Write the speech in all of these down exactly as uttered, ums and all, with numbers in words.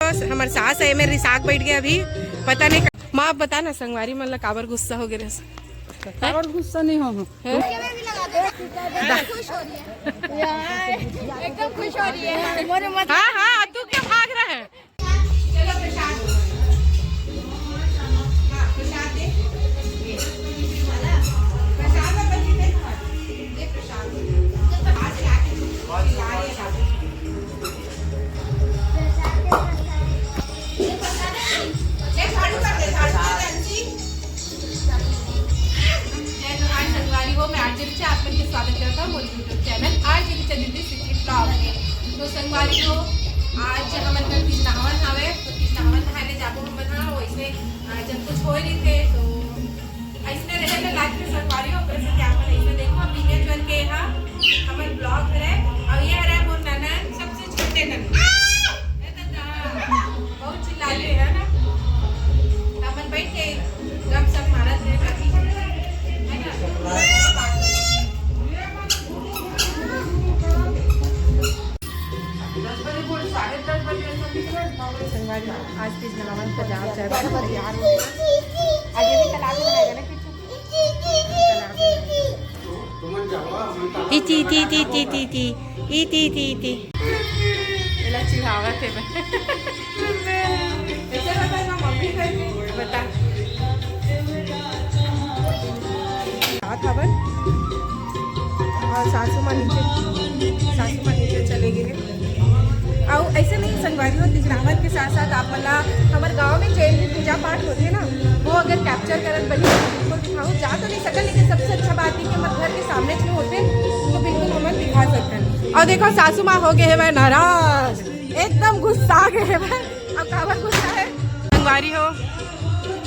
बस हमर सास हे, मेर रिसाक बैठ गे अभी, पता नहीं का-, माँ, अब बता ना, संगवारी मन ला काबर गुस्सा हो गे रहे? काबर गुस्सा नहीं हो? हैं? एकदम खुश हो रही है। हाँ, हाँ, तू क्यों भाग रहा है? चलो प्रसाद। हाँ, प्रसाद दे। प्रसाद में बची दे। दे प्रसाद। आज लाके खिला रहे हैं। ले झाड़ू कर दे, झाड़ू कर दे, अंशी। जय जोहार संगवारी हो, मैं आरजे रिचा आप सबके स्वागत करता हूँ मोर YouTube चैनल आरजे रिचा दीदी सिटी ब्लॉग में। तो संगवारी हो, आज हमर घर तीज नहावन हवे, तो तीज नहावन नहाए ले जाबो हमन हा। वैसे, अ, जब कुछ होए नहीं थे तो ऐसने रहे तो लाइफ में संगवारी हो, ओकरे से क्या अपन ऐसे देखो, अब इहे जन के हा हमर ब्लॉग हरे, और ये हरे मोर ननद, सबसे छोटे ननद। ए दादा, बहुत चिल्ला ले है ना, अपन बैठ के गप सप मारत रहे, बाकी है ना। दस बजे बोल, साढ़े दस बजे ऐसा निकले, नौ बजे संगवारी। आज तीज नहावन पर जाब, जाब, तैयार हो गया। आज ये भी तालाब में नहाएगा ना, किट्टू? तालाब में नहाएगा। इती, इती, इती, इती, इती, इती। इती, इती, इती। एला चिढ़ावत हे मैं। ऐसे रहता है ना, मम्मी करके। बता। साथ हवन। और सासू माँ नीचे, सासू माँ नीचे चले गए हैं। अउ ऐसे नहीं संगवारी हो, तीज नहावन के साथ साथ आप मन ला हमर गांव में जैन भी पूजा पाठ होथे ना, वो अगर कैप्चर करत बनी तो बिल्कुल दिखाओ। जा तो नहीं सकल, लेकिन सबसे अच्छा बात है कि हमर घर के सामने में होथे तो बिल्कुल हमन दिखा सकथन। और देखो सासू माँ हो गए हैं नाराज, एकदम गुस्सा गए हैं। अब काबर गुस्सा है संगवारी हो?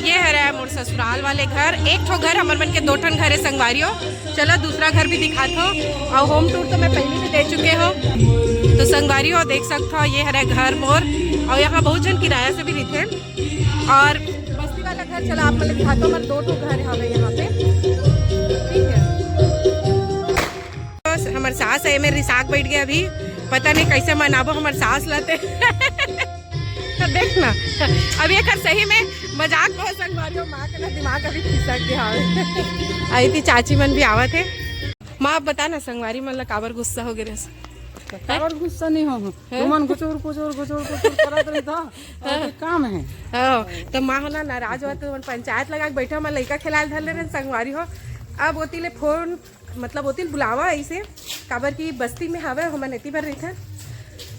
ये हरे मोर ससुराल वाले घर। एक ठो घर, हमर मन के दो ठन घर है संगवारी हो। चलो दूसरा घर भी दिखात हो। और होम टूर तो मैं पहले भी दे चुके हो। तो संगवारी हो, देख सकत हो, ये हरे घर मोर। और यहाँ बहुत झन किराया से भी रहिथे। और बस्ती वाला घर, चलो आप मन दिखात हो, हमर दो ठो घर हवे यहाँ पे। ठीक है, बस हमर सास हे, मेर रिसाक बैठ गे अभी, पता नहीं कैसे मनाबो हमर सास ला ते। तो देख ना, अब ये कर सही में मजाक में संगवारी हो, माँ के ना दिमाग अभी खिसक गया हवे। आई थी चाची मन भी आवत हे। माँ, अब बता ना, संगवारी मन ला काबर गुस्सा हो गए रहे? काबर गुस्सा नहीं हो, हैं? तुमन गुचुर, गुचुर, गुचुर, गुचुर करत रही था, और ये काम है। हाँ, तो माँ हो ना नाराज हुआ, तो पंचायत लगा के बैठा, मैं लइका खेलाए धर ले रहे संगवारी हो। अब ओती ले फोन, मतलब ओती ले बुलावा ऐसे, काबर की बस्ती में हवे, हमन एती बर रहिथन।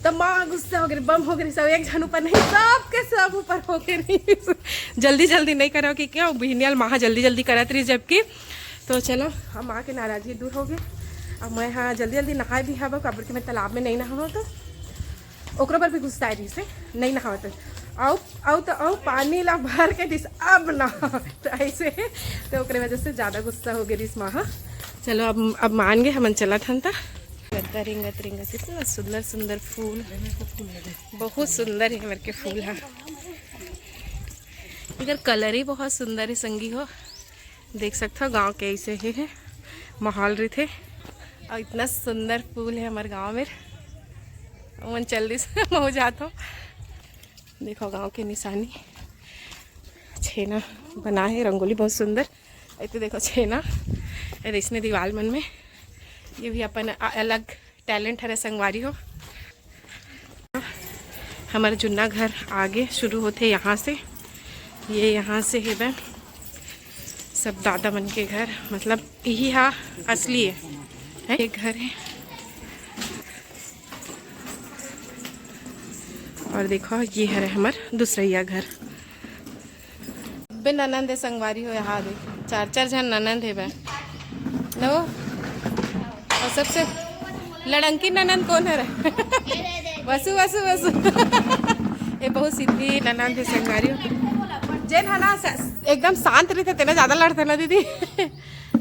तो माँ गुस्सा हो गए, बम हो गए, सब एक झन ऊपर नहीं, सबके सब ऊपर हो गए रही। जल्दी जल्दी नहीं करो कि क्यों बिहनियाल माँ जल्दी जल्दी करत रही, जबकि तो चलो, अब माँ के नाराजगी दूर हो गई। अब मैं हाँ जल्दी जल्दी नहाए भी हब, काबर कि मैं तालाब में नहीं नहावा तो ओकरो पर भी गुस्सा रही से नहीं नहावा तो। अउ, अउ तो अउ पानी ला भर के दिस, अब ना। तो ऐसे तो ओकरे वजह से ज़्यादा गुस्सा हो गई रिस माँ। हाँ, चलो अब, अब मान गए, हमन चलत हन ता। गद्दा रिंगत रिंगत, इतना सुंदर सुंदर फूल, बहुत सुंदर है हमर के फूल हा। इधर कलर ही बहुत सुंदर है संगी हो। देख सकत हो गांव के ऐसे ही है माहौल रहिथे। और इतना सुंदर फूल है हमारे गांव में। मन चल दिस महू जात हो। देखो गांव के निशानी, छेना बना है, रंगोली बहुत सुंदर। इतने देखो छेना, अरे इसने दीवाल मन में, ये भी अपन अ-, अलग टैलेंट हरे संगवारी हो। हमर जुन्ना घर आगे शुरू होथे यहाँ से, ये यहाँ से हेबे सब दादा मन के घर, मतलब यही हा असली है, है? ये घर है। और देखो ये हरे हमर दूसरैया घर। बे ननंद है संगवारी हो, यहाँ देख चार चार झन ननंद है बे। नो, और सबसे लड़ंकी ननंद कौन है रे? वसु, वसु, वसु। ये बहुत सीधी ननंद है संगवारी हो। जेन है ना स-, एकदम शांत रहिथे, तेना ज्यादा लड़थे ना दीदी।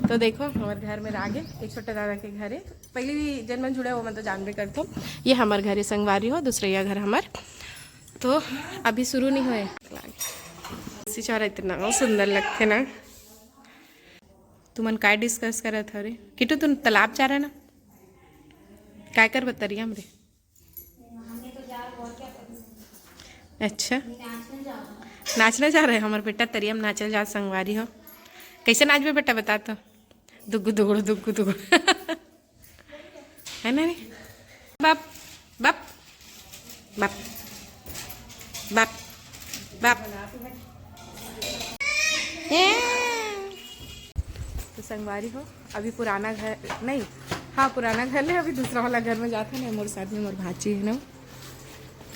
तो देखो हमारे घर में आगे एक छोटे दादा के घर है। पहली जन मन जुड़े हो, मैं तो जानबे करथो। ये हमार घर है संगवारी हो, दूसरैया घर हमार। तो अभी शुरू नहीं होए। सिचौरा इतना सुंदर लगथे ना। तुमन काय डिस्कस करत हो रे? किटू, तुम तालाब जा रहे ना? काय कर बतरिया हमरे? नहाने तो जा रहे, और क्या करेंगे? अच्छा, नाचने जा रहे हमारे बेटा, तरियम नाचल जा संगवारी हो। कैसे नाचबे बेटा, बता तो। दुगु दुगुड़, दुगु दुगुड़। है ना रे? बाप, बाप, बाप, बाप, बाप। ए। तो संगवारी हो, अभी पुराना घर नहीं, हाँ, पुराना घर ले, अभी दूसरा वाला घर में जाते हैं। मोर साथ में मोर भांची है ना।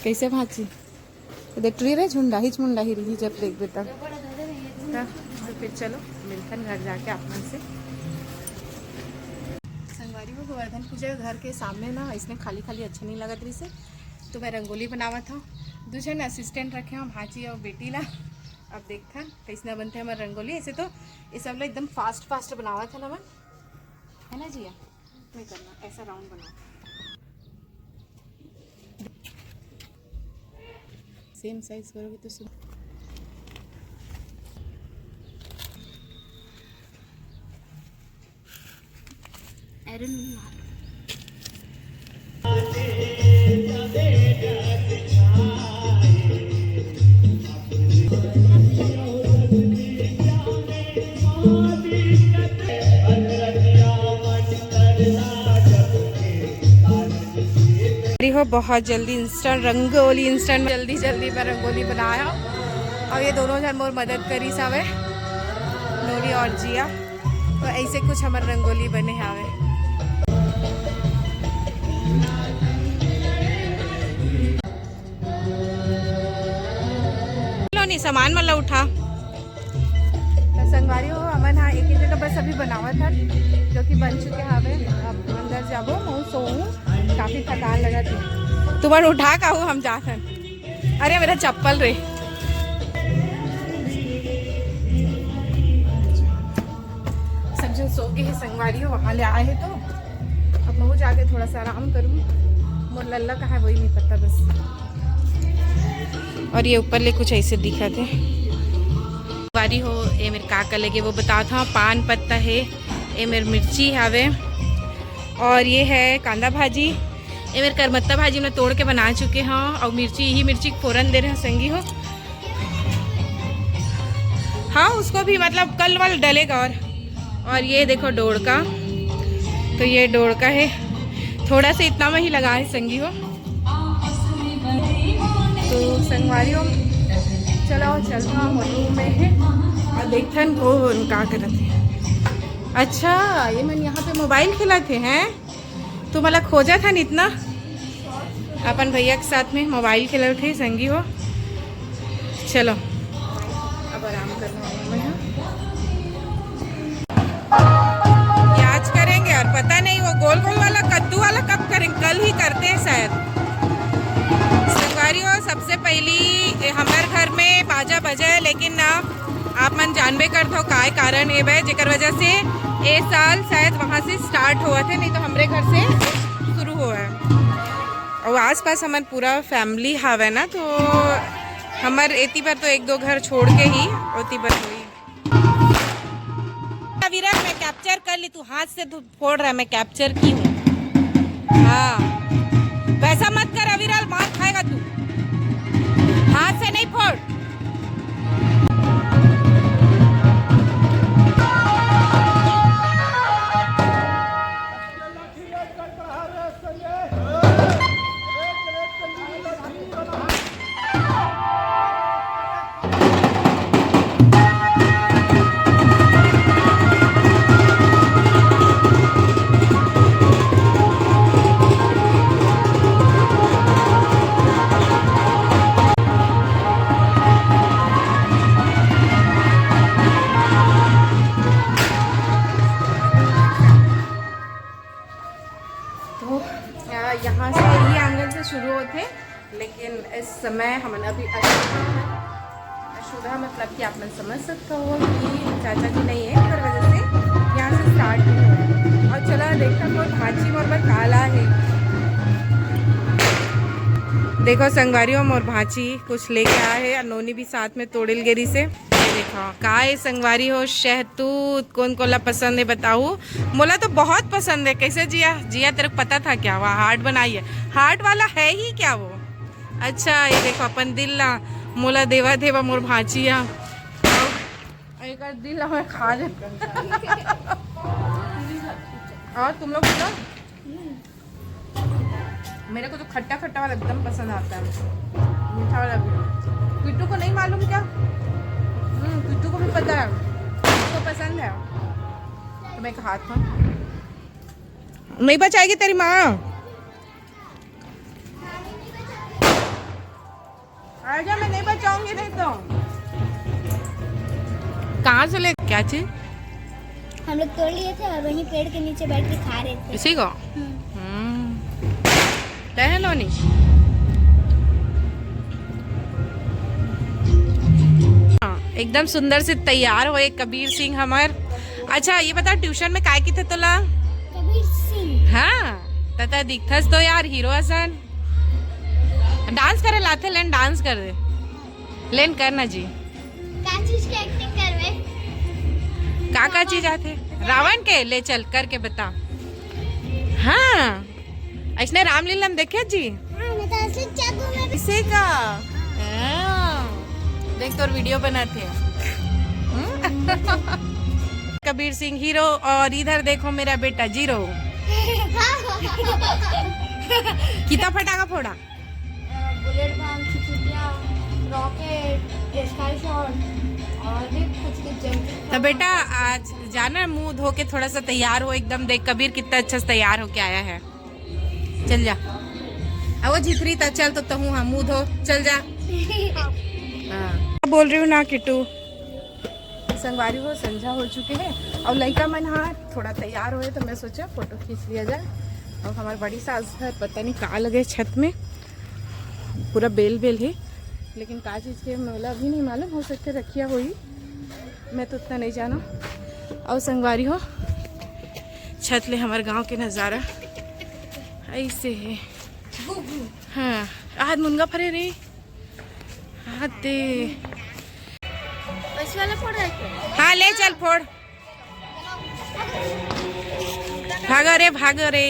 कैसे भांची? तो देख, टुरी रे, झुंडा ही झुंडा ही रही जब देखबे तब। हाँ, तो फिर चलो मिलथन घर जाके आप मन से। संगवारी हो, गोवर्धन पूजा घर के सामने ना इसने खाली खाली अच्छा नहीं लगत रही से, तो मैं रंगोली बनावत हूँ। दू झन असिस्टेंट रखे हूँ, भांची और बेटी ला। अब देखथन कैसना बनते हमार रंगोली। ऐसे तो ये सब लोग एकदम फास्ट फास्ट बनावत है ना मन, है ना जिया? नहीं करना, ऐसा राउंड बनाओ। सेम साइज करोगे तो सुन। I don't know यार। अरे हो, बहुत जल्दी इंस्टेंट रंगोली, इंस्टेंट जल्दी जल्दी में रंगोली बनाया। और ये दोनों जन मोर मदद करी सावे, नोनी और जिया। तो ऐसे कुछ हमर रंगोली बने हावे। लो नी, सामान मन ला उठा। तो संगवारी हो, हमन हा एक ही जगह बस अभी बनावत हन, जो कि बन चुके हावे। अब अंदर जाबो, महू सोहू, काफी थकान लगत हे। तुमन उठा काहू, हम जात हन। अरे, मेरा चप्पल रे। सब जन सो के हे संगवारी हो, वहां ले आए हे तो अब महू जाके थोड़ा सा आराम करूँ। मोर लल्ला कहाँ है वही नहीं पता बस। और ये ऊपर ले कुछ ऐसे दिखत हे। संगवारी हो, ये मेरे का का लगे वो बतावत हूँ। पान पत्ता हे, ये मेरे मिर्ची हावे, और ये है कांदा भाजी, ये मेरे करमत्ता भाजी मैं तोड़ के बना चुके हूँ, और मिर्ची, यही मिर्ची के फोरन दे रहे हैं संगी हो। हाँ, उसको भी मतलब कल वल डलेगा। और, और ये देखो डोड़का, तो ये डोड़का है, थोड़ा सा इतना में ही लगा है संगी हो। तो संगवारी हो, चलो चलता हम रूम में है और देखथन कौन का करत है। अच्छा, ये मन यहाँ पे मोबाइल खेलत हे हैं, तो मला खोजत हन इतना। अपन भैया के साथ में मोबाइल खेलत हे संगी हो। चलो, अब आराम करना होगा मैं, हाँ। प्याज करेंगे और पता नहीं वो गोल गोल वाला कद्दू वाला कब करेंगे, कल ही करते हैं शायद। संगवारी हो, सबसे पहली ए, हमारे घर में बाजा बजा है, लेकिन ना आप मन जानबे करथो काय कारण ए बे, जेकर वजह से ए साल शायद वहाँ से स्टार्ट हुआ थे, नहीं तो हमरे घर से शुरू हुआ है। और आसपास हमन पूरा फैमिली हावय ना, तो हमर एती बर तो एक दो घर छोड़ के ही ओती बर होई। अविरल, मैं कैप्चर कर ली, तू हाथ से तो फोड़ रहा है, मैं कैप्चर की हूँ। हाँ, वैसा मत कर अविरल, मार खाएगा तू। हाथ से नहीं फोड़। तो, अ, यहाँ से, ये एंगल से शुरू होते, लेकिन इस समय हमन अभी अशुद्धा, अशुद्धा मतलब कि आप मन समझ सकते हो कि चाचा जी नहीं है, ओकर वजह से यहाँ से स्टार्ट नहीं हो रहा। और चला देखा कोई भांची मोर बर काला है। देखो संगवारी हो, मोर भांची कुछ लेके आए है और नोनी भी साथ में तोड़िल गेरी से। ये देखा, का ए संगवारी हो, शहतूत कोन कोला पसंद है बताऊ? मोला तो बहुत पसंद है। कैसे जिया? जिया, तेरे को पता था क्या? वह हार्ट बनाई है, हार्ट वाला है ही क्या वो? अच्छा, ये देखो, अपन दिल ला मोला देवा देवा मोर भांची हा। एकर दिल ला मैं खा ले। और तुम लोग बताओ। मेरे को तो खट्टा खट्टा वाला एकदम पसंद आता है, मीठा वाला भी। किट्टू को नहीं मालूम क्या? हम्म, किट्टू को भी पता है, उसको पसंद है। तो मैं कहा था, नहीं बचाएगी तेरी माँ। आजा, मैं नहीं बचाऊंगी नहीं तो। कहाँ से ले, क्या चीज? हम लोग तोड़ लिए थे और वहीं पेड़ के नीचे बैठ के खा रहे थे। इसी को? हम्म। हम्म। तय है नोनी? हाँ, एकदम सुंदर से तैयार होए कबीर सिंह हमर। अच्छा, ये बता, ट्यूशन में काय किथे तोला? कबीर सिंह। हाँ, तथा दिखथस तो यार हीरो असन। डांस करे लाथे, लेन डांस कर दे। लेन करना जी। का चीज के एक्टिंग करवे? का का चीज आथे? रावण के? ले चल, करके बता। हाँ, ऐसने रामलीला में देखे जी? हाँ, मैं तो ऐसे चाकू में भी इसे का? हाँ। देख, तोर वीडियो बनाथे। हम्म? कबीर सिंह हीरो और इधर देखो मेरा बेटा जीरो। कितना फटाका फोड़ा? बुलेट बम, छुछुटिया, रॉकेट, स्काई शॉट और भी कुछ कुछ जंपिंग। तो बेटा, आज जाना, मुंह धो के थोड़ा सा तैयार हो एकदम। देख कबीर कितना अच्छा से तैयार होके आया है। चल जा। अब वो झिथरी ता चल तो तहूँ, हाँ, मुंह धो, चल जा। हाँ। बोल रही हूँ ना किट्टू। संगवारी हो, संझा हो चुके हैं और लइका मन हा थोड़ा तैयार होए तो मैं सोचा फोटो खींच लिया जाए। और हमारे बड़ी सास घर पता नहीं का लगे छत में, पूरा बेल बेल है, लेकिन का चीज के मोला अभी नहीं मालूम, हो सकते रखिया होई, मैं तो उतना नहीं जाना। और संगवारी हो, छत ले हमारे गांव के नजारा ऐसे है। हाँ, आज मुनगा फरे रही। हाँ, ते। वैसे वाला फोड़ रहा है क्या? हाँ, ले चल फोड़। भागो रे, भागो रे।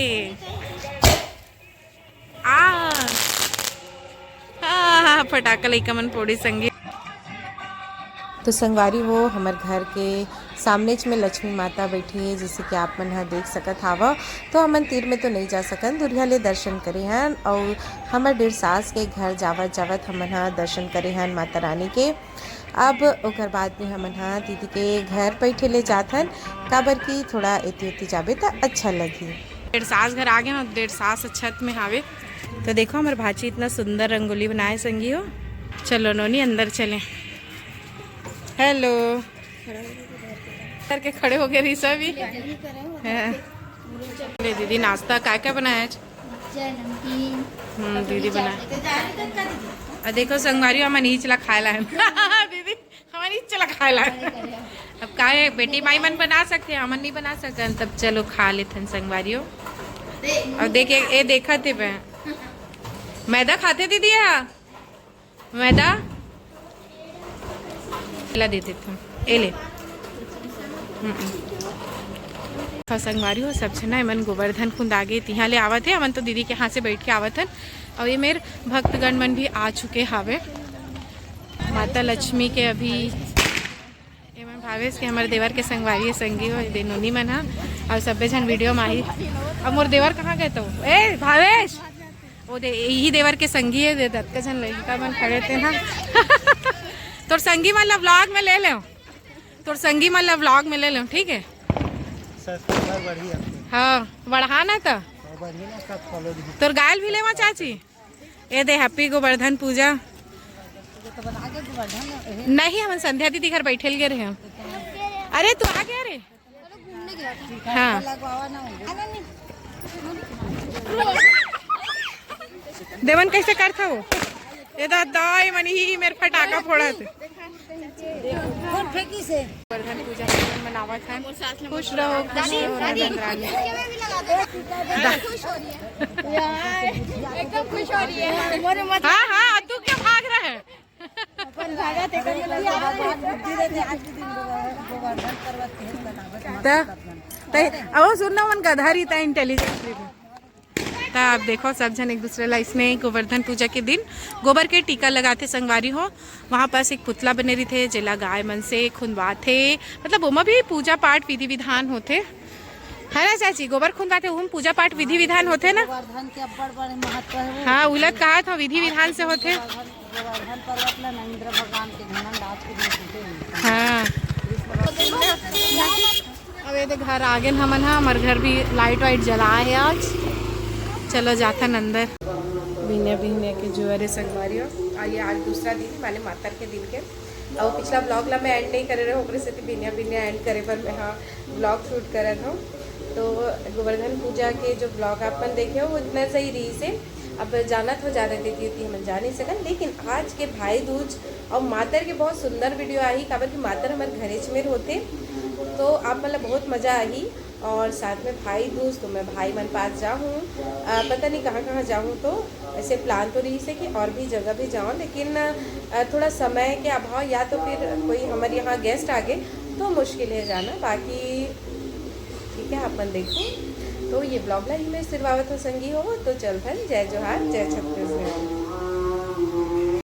आ। हाँ, हाँ, फटाका लइका मन फोड़ी संगी। तो संगवारी हो, हमर घर के सामनेच में लक्ष्मी माता बैठी है, जैसे कि आप मन ह देख सकत हावव। तो हमन तीर में तो नहीं जा सकन, दूरिहा ले दर्शन करे हन, और हमर डेढ़ सास के घर जावत जावत हमन ह दर्शन करे हन माता रानी के। अब ओकर बाद में हमन ह दीदी के घर बैठे ले जात हन, काबर कि थोड़ा एती ओती जाबे त अच्छा लगही। डेढ़ सास घर आ गए हन, डेढ़ सास छत में हावे। तो देखो, हमर भाची इतना सुंदर रंगोली बनाए संगी हो। चलो नोनी, अंदर चले। हेलो। करके खड़े हो गए रही सभी। हाँ। ले दीदी, नाश्ता काय काय बनाया आज? चाय, नमकीन, हम्म, दीदी बना। आ देखो संगवारी, हमन ईच ला खाए ला है। दीदी, हमन ईच ला खाए ला है। अब का है, बेटी माई मन बना सकते हैं, हमन नहीं बना सकन, तब चलो खा लेथन संगवारी हो। अब देख, ए, ए देखा थे बे। मैदा खाते दीदी, हाँ। मैदा ला दे देथन, ए ले। हम्म। हाँ, संगवारी हो, सब झना एमन गोवर्धन कुंड आगे तिहाँ ले आवत हे, हमन तो दीदी के यहाँ से बैठ के आवत हन। और ये मेर भक्तगण मन भी आ चुके हावे। माता लक्ष्मी के अभी एमन भावेश के, हमर देवर के संगवारी हे, संगी हो, दे नोनी मन हा, और सब्बे झन वीडियो में आही। अब मोर देवर कहाँ गए तो? ए भावेश, वो दे, यही देवर के संगी है, दे दतका झन लड़का मन खड़े थे ना। तोर संगी मन ला व्लॉग में ले ले, तोर संगी मन ला व्लॉग में ले ले, ठीक है? सब्सक्राइबर बढ़ी आपके। हाँ, बढ़ा ना तो। और बढ़िया ना, सब फॉलो भी। तोर गायल भी लेवा चाची। ए दे, हैप्पी गोवर्धन पूजा। नहीं, हम संध्या दीदी घर बैठे गए रहे हैं। अरे तू आ गया रे। हाँ। देवन कैसे करता हो? ये दादा, ये मनी ही मेरे फटाका फोड़ा थे। गोवर्धन पूजा पाठ मनावत हन। खुश रहो, खुश रहो, रंगन रानी। हाँ, हाँ, तू क्यों भाग रहा है? त, त, अब सुन ना, मन गधा रही था, इंटेलिजेंट रही था। त आप देखो, सब झन एक दूसरे ला इसने गोवर्धन पूजा के दिन गोबर के टीका लगाथे संगवारी हो। वहाँ पास एक पुतला बने रहिथे, जेला गाय मन से खुंदवाथे, मतलब ओमा भी पूजा पाठ विधि विधान होथे, है ना चाची? गोबर खुंदवाथे, ओहू म पूजा पाठ विधि विधान होथे ना? गोवर्धन के अब्बड़ बड़े महत्व है वो। हाँ, उलत कहा था विधि विधान से होथे। गोवर्धन, गोवर्धन पर्वत ला इंद्र भगवान के घमंड आज के दिन टूटे हुए। हाँ। अब ये देख, घर आ गए हमन हा, हमर घर भी लाइट वाइट जला है आज। चलो जाथन अंदर। बिन्या बिन्या के जुआरे संगवारी हो। आ, ये आज दूसरा दिन, माने मातर के दिन के। अब पिछला ब्लॉग ला मैं एंड नहीं करे रहे, ओकरे सेती बिन्या बिन्या एंड करे बर मैं हा ब्लॉग शूट करत हूँ। तो गोवर्धन पूजा के जो ब्लॉग आप मन देखे हो, वो इतना सही रही से। अब जाना था ज़्यादा देती होती, हम जा नहीं सकन, लेकिन आज के भाई दूज और मातर के बहुत सुंदर वीडियो आही, काबर कि मातर हमर घरेच में होथे, तो आप मन ला बहुत मज़ा आही। और साथ में भाई दूज, तो मैं भाई मन पास जाहूँ। अ, पता नहीं कहाँ कहाँ जाहूँ, तो ऐसे प्लान तो रही से कि और भी जगह भी जाऊँ, लेकिन अ, थोड़ा समय के अभाव या तो फिर कोई हमारे यहाँ गेस्ट आ गए तो मुश्किल है जाना। बाकी ठीक है, आप मन देखो। तो ये ब्लॉग ला ही मैं सिरवावत हो संगी हो, तो चल भन, जय जोहार, जय छत्तीसगढ़।